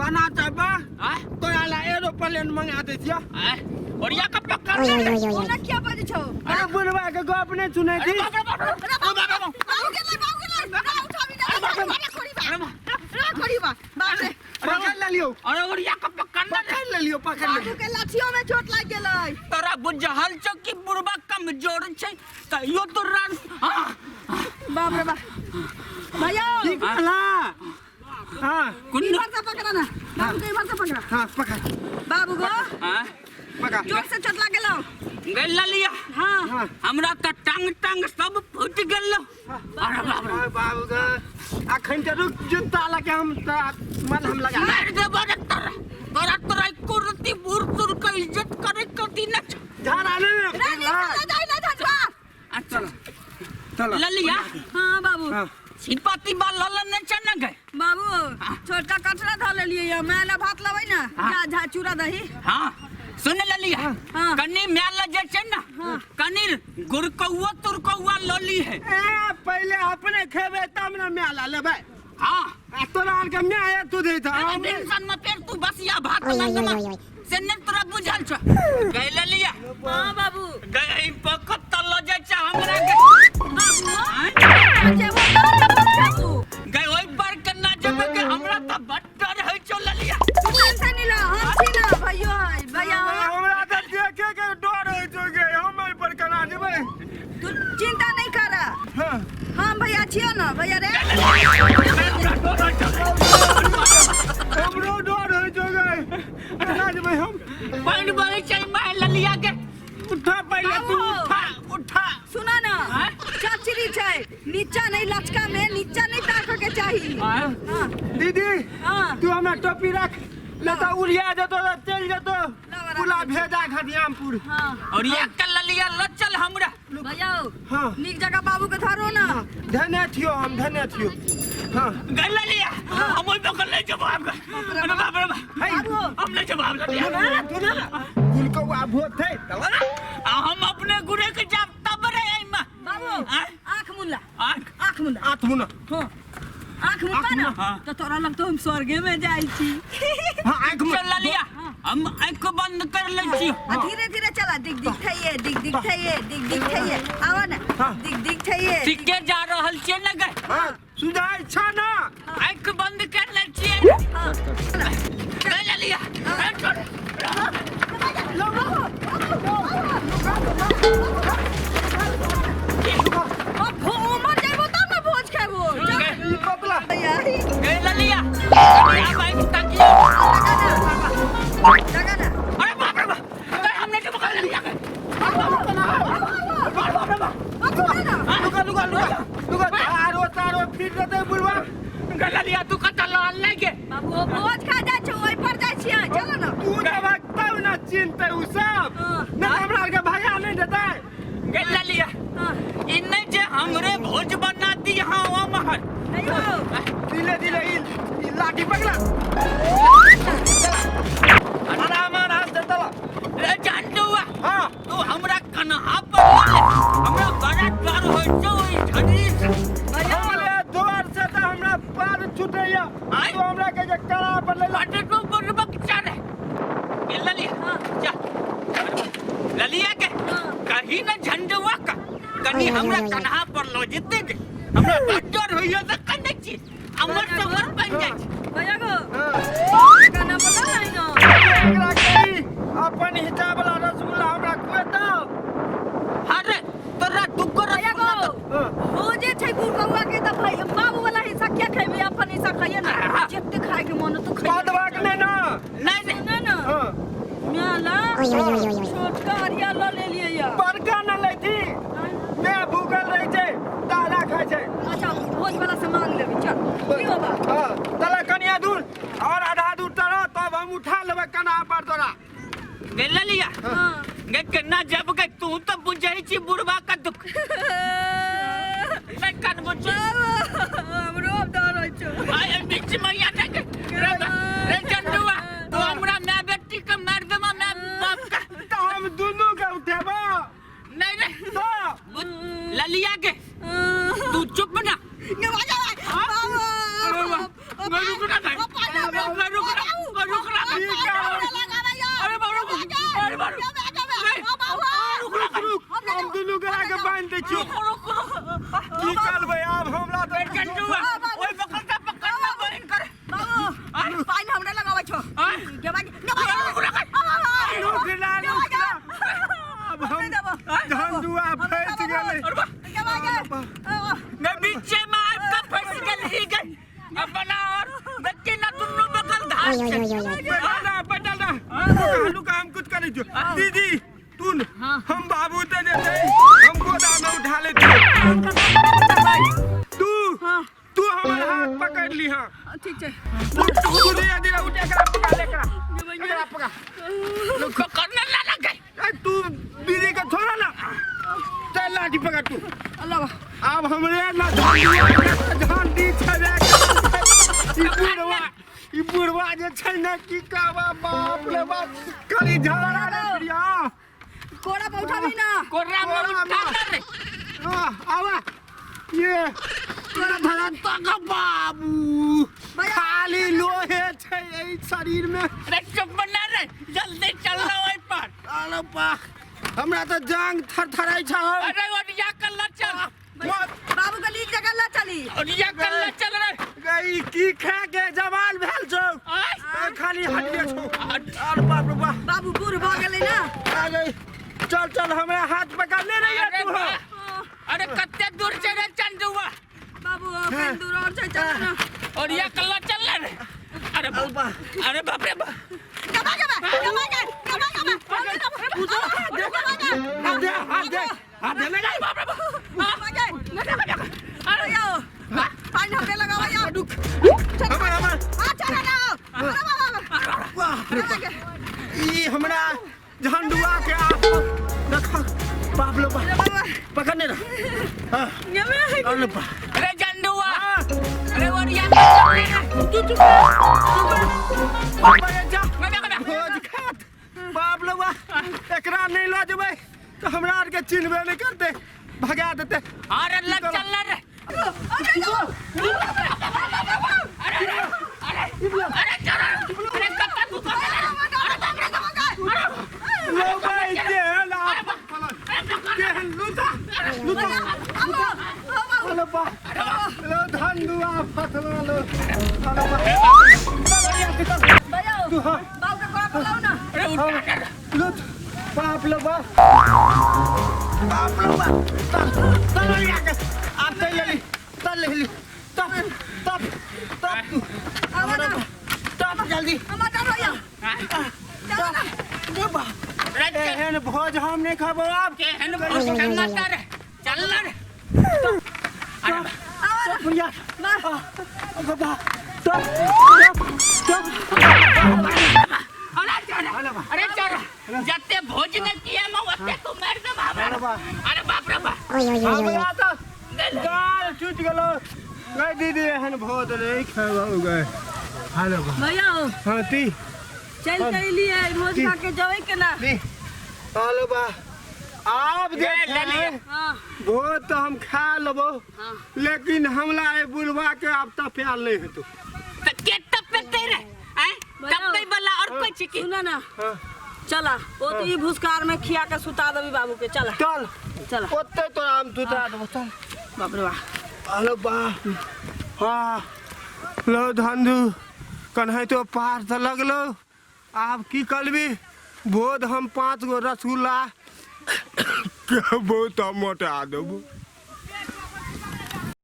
कना जेबा आय तोरा ला एरोप्लेन मंगा दै छियो। आय ओरिया के पकड़ ले रे। ओना किया बजै छौ? अरे बुढ़वा के गप नहि सुनै अरे छी। बाप रे बाप रे। ओ बाप रे बाप। बाबू गेलै, बाबू गेलै। रा उठाबी ना, अरे बाप रे। रा खोड़ी बा। अरे बाप। रा खोड़ी बा। बाप रे। पकड़ लेलियो। अरे ओरिया के पकड़ ले रे। पकड़ लेलियो, पकड़ बाबू लेलियो। के लाठियो में चोट लागि गेलै। तोरा बुझल छौ कि बुढ़बा कमजोर छै तैयो तो रान। हाँ। बाप रे बाप। भैया ठीक भेला। हाँ। कुन इधर से पकड़ा ना बाबू के, इधर से पकड़ा। हाँ, पकड़। बाबू गो। हाँ। पकड़। जोर से चोट लाग गेलौ। गइल ललिया। हाँ। हाँ। हमरा तऽ टांग टांग सब फूटि गेल। अरे बाप रे। अरे बाबू गे, अखन तऽ रुक, जूता लगे हम तोरा मलहम लगा। मारि देबो रे तोरा, तोरा तोरा एको रत्ती बूढ़ सूढ़ के इज्जत करे के दिन छौ। झाड़ा नहि ने। रे निकल जाय ना झटका। अच्छा। चलो। ललिया। हाँ बाबू। हाँ। छिपाती बा ललन नहि छै ने गए? बाबू छोटका कटरा धऽ लेलियै यऽ, माय लए भात लेबै ने? हाँ। जा झा चूड़ा दही। हाँ, सुन ललिया। हाँ। कनी माय लए जे छै ने, कनी गुड़कौआ तुरकौआ लली है। ए, पहिले अपने खेबै तब ने माय ला लेबै। हाँ। आ तोरा आरके माय तू दै छ। टेंशन में फेर तू बसिया भात मंगमा से ने तोरा बुझल छौ गए ललिया? हाँ बाबू। गए पकत त ल जाइ छै हमरा के। बाबू आँय? जेबो तब खेबू। गए ओहि पर केना जेबै के? हमरा त बड डर होइ छौ ललिया। तू टेंशन नहीं लो, हम छी ना, भैयो है भैया। हमरा तऽ देखे के डर होइ छौ गे, हम एहि पर केना जेबै? तू चिंता नहीं कर। हाँ। हम भैया छियो ना, भैया रे। हमरो डर होइ छौ गे, केना जेबै हम? पानि बहै छै माय ललिया के। उठा पहिले तू। बाबू। उठा, उठा। सुना ना। आँय? चचरी छै नीचा नहीं, लचका में नीचा नहीं ताके के चाही। आँय? हाँ। दीदी। हाँ। तू हमरा टोपी रख ले, तऽ उड़िया जेतो तऽ चलि जेतो। लावा राख। पुला भेजा खदियामपुर। हाँ। और ये के ललिया ल चल हमरा। भैया। हाँ। नीक जगह बाबू के धरो ना। धन्य छियो हम, धन्य छियो। हाँ। गए ललिया, हम ओहि पकड़ ले जब आब। अरे बाप रे बाप। है। बाबू। हम ले जब आब ललिया। तू ना गुलकौआ भोत है। आ हम अपने गुरे के जाब तब रे एहिमे। बाबू। आँय? आँख मुनला। आँख। आँख मुनला। आठ मुना। हाँ, आँख मुनबा ना। हाँ। तो तोरा लगतो हम स्वर्गे में जाइ छी। हाँ, आँख मुन। चल ललिया, हम आँख बंद कर ले छी। आ धीरे धीरे चला, दिख दिख थइए, दिख दिख थइए, दिख दिख थइए, आवा ना। हाँ। दिख दिख थइए। ठीके जा रहल छियै ने गए? हाँ, सुझाइ छ ना। आँख बंद कर ले छियै। हाँ। गए ललिया, ए, छोड़। उमर जेबो तब ना भोज खेबो। गए। ई पतला। भैया। गए ललिया, आब आँख तकियो। लगा ना। अरे बाप रे बाप, गए हमने के पकड़ लिया गए। बाप रे बाप। लुका लुका लुका लुका, आरो तारो फिर जेतै बुढ़वा। गए ललिया, तू कतऽ लहल नहि गे? बाबू, ओ भोज खा जाइ छै, ओहि पर जाइ छियै, चलो ना। तू देबक तब ने चिन्हतै उ सब। हाँ। नहि तऽ हमरा आरके भगा नहि देतै। गए ललिया। हाँ। ई नहि जे हमरे भोज बना दी। हाँ, ओ महर। अयो। धीरे धीरे, ई ई लाठी पकड़ा, आराम आराम से चला। रे झंडुआ। हाँ। तू हमरा कन्हा पर लऽ ले, हमरा बड़ा डर होइ छौ ओहि झड़ी से। हमरे द्वार से तऽ हमरा पार छूटैया। आँय? तू हमरा के जे कड़ा पर ले ला। बड्ड तू बुड़बक चढ़ गे ललिया। जा ललिया के। हाँ। कही न झंडुआ का कनी हमरा कन्हा पर लऽ जेतै गे, हमरा बड्ड डर होइया तऽ कने छी अमर समर बनि जाइ छै। भैया गो। हाँ। गाना बता नहीं ना। एकरा कही अपन हिसाब वाला रसगुल्ला हमरा खुएतौ। अरे तोरा दुगो भैया रसगुल्ला गो। तऽ हाँ। भोजे छै गुड़कौआ के तऽ भाई बाबू वाला हिस्सा क्या खेबी? अपन हिस्सा खाइए ना, जते खाए के मन हो तू खाइए। पादवाक नहि ना। नहि नहि। ना ना। हाँ। म्याला छोटका अरिया ल लेलियै या। बड़का न लैथी, मैं भूखल रहै छै, तारा खाइ छै। अच्छा, भोज वाला से मांग लेबै, चल की होबा। हाँ, चल कनिया दूर और आधा दूर तरह, तब हम उठा लेबै कन्हा पर तोरा। गे ललिया। हाँ। गे केना जब गे, तू तऽ बुझै छी बुढ़बा का दुख नहि कनबो छी। बाबू, हमरो अब डर होइ छौ। आइ बीच मैया के रे रे चंदुआ, तू हमरा माय बेटी के मार देबा, माय बाप के। तऽ हम दुनू के उठेबो। नहीं रे। तऽ ललिया के, तू चुप ना। बाबू। अरे वाह, मैं रुकना भाई, मैं रुकना। करै छियौ। रुक रुक रुक। की करबै आब हमरा तऽ चंदुआ ओइ बगल से पकड़ना बहिन कर। बाबू, पानि हमरा लगाबै छौ। आय। गेबा रुक ना, रुक ना। आब हम झंडुआ फँसि गेलै। ने बीचे में आबि कऽ फँसि गेल ई गई अपना और देखी ना दुनू बगल धार छै। बैठल रह, बैठल रह। लुका, लुका, हम कुछ करै छियौ। दीदी, तू न, हम बाबू ते जे छै, हम गोदा में उठा लै छियौ। तू तू हमर हाथ पकड़ ली। हाँ, ठीक छै। तू धीरे धीरे उठ, एकरा पकड़ ले, एकरा एकरा पकड़। पकड़ने ना लगे। ए, तू दीदी के छोड़ा ना, चल लाठी पकड़ तू। अल्लाह। आब हमरे ना झंडी छबे। ई बुढ़वा, ई बुढ़वा जे छै ने, की कहबा, बाप रे बाप, करी झगड़ा रे प्रिया। कोड़ा पर उठाबी ना। कोर्रा में कोर्रा में। उठा ना रे। हाँ, आवा ये तोरा धरा तक बाबू, खाली लोहे छै एहि शरीर में। अरे चुप ना रे, जल्दी चल ना ओइ पर। अरे बा, हमरा तऽ जांग थरथराइ छै। अरे ओडिया कल्ला चल। बाबू के लीक जगह ला चली। ओडिया कल्ला चल रे। गई की खा के जवान भेल छौ? आय। ए, खाली हड्डिए छौ। अरे बाप रे बाप। बाबू बूढ़ भऽ गेलै ना। आ गई, चल चल, हमरा हाथ पकड़ ले रही अरे तू। बा, अरे कते दूर छै रे चंदुआ? बाबू, कनि दूर और छै, चल ना। ओडिया कल्ला चल रे। अरे बाप, अरे बाप रे बाप। गबा गबा गबा गबा गबा गबा गबा। हाथ दे, हाथ दे, हाथ दे ले। बाप रे बाप। अरे यो, पानि हमरे लगावा यो। हमर हमर। आ, चल ना। अरे बाबा। बाप रे बाप, ई हमरा झंडुआ के आप देख, बाप रे बाप, पकड़ने रह। हाँ, अरे बाप। अरे चंदुआ। हाँ, अरे ओडिया कल्ला चल रे। तू चुप बाप रे, जा। भोज खात बाप रे बाप, एकरा नहीं लऽ जेबै तऽ हमरा आरके चिन्हबे नहि करतै, भगा देतै। अरे ल चल रे। अरे अरे अरे चल, अरे कत्ता तू कर। अरे बाप रे बाप। लो भाई, केहन आप केहन, लुटा लुटा। अरे बाप लो, धन दुआ फसलो लो। अरे बाप, तू हाँ। अरे उठा कर। लुट, बाप लो बाप, बाप लो बाप। चल चल के आप चल लेली, चल लेली, तब तब तब तू तब जल्दी। अरे एहन भोज हम नहीं खबो आब। केहन भोज चलना रे, चल रे। अरे तब भैया, बाबा, तब तब तब। अरे चल, अरे चल, जते भोज ने किया मैं ओते तू मार दे बाप रे। अरे बाप रे बाप। हमरा तऽ गाल टूटि गेलो गई दीदी, एहन भोज नहीं खेबो गए। हेलो। भैया। हाँ, ती चल के लिए भोज खा के जेबै केना? ती हेलो बा, आब जे ले, ले लिअ। छै, हाँ। भोज तऽ हम खा लेबो, हाँ। लेकिन हमरा एहि बुढ़वा के आब तऽ प्यार नहीं हेतौ। त के तपेते रे? आय, तपे वाला और कोई छिकी? सुन ना। हाँ। चला, ओ तो ई भुसकार में खिया के सुता देबी बाबू के, चला। चल। चला। ओते तोरा हम सुता देबो, चल। बाप रे बाप। हेलो बा, हाँ लो धंधु, कन्है तो पार तऽ लगलो। आब की करबी, भोज हम 5 गो रसगुल्ला खेबो तऽ मोटा देबो।